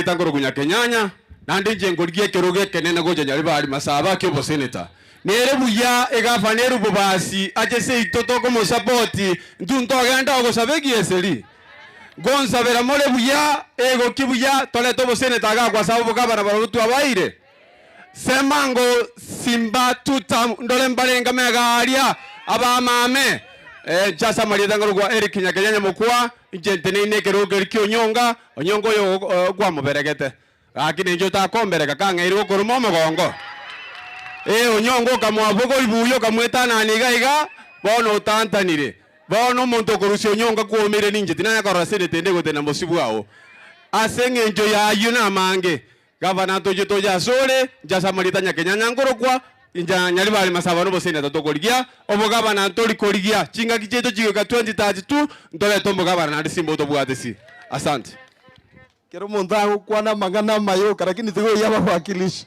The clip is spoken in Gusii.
amarieta nkorokwa Nyakenyanya, naende inche nkorigia ekerogo ekenene gocha Nyaribari Masaba ake oboseneta. Nere buya egavana ere obobasi ache seito tokomosapoti intwe ntogende oo gosaba egieseri. Ngonsabera more buya, egoki buya, torete oboseneta iga gwasaba obogavana barobwo twabaeire. Sema ngo simba tuta ndore mbarenge amega aria abamame. Inche ase amarieta nkorokwa Eric Nyakenyanya Mokua, inche nteneine ekerogo keria kia Onyonga, Onyonga oyo kwamoberegete. Gaki ninche otakombereka kang'eire gokoruma omogongo. Ee, Onyonga okamoa buya okamwetanania iga iga, bono otantanire. Bono omonto okorusia Onyonga kwomeire ninche, tinanya korora senete ende egotenena bosio bwao. Ase engencho y'ayio namange, Gavana tochie toche asore, inche ase amarieta Nyakenyanya nkorokwa, inche Nyaribari Masaba noboseneta tokorigia, obogavana ntori korigia, chingaki chiaito chigoika 2032 ntorete omogavana naende simba otobwate si. Asante. Kera omonto agokwana amang'ana amayoka lakini tiga oyio abawakilishi.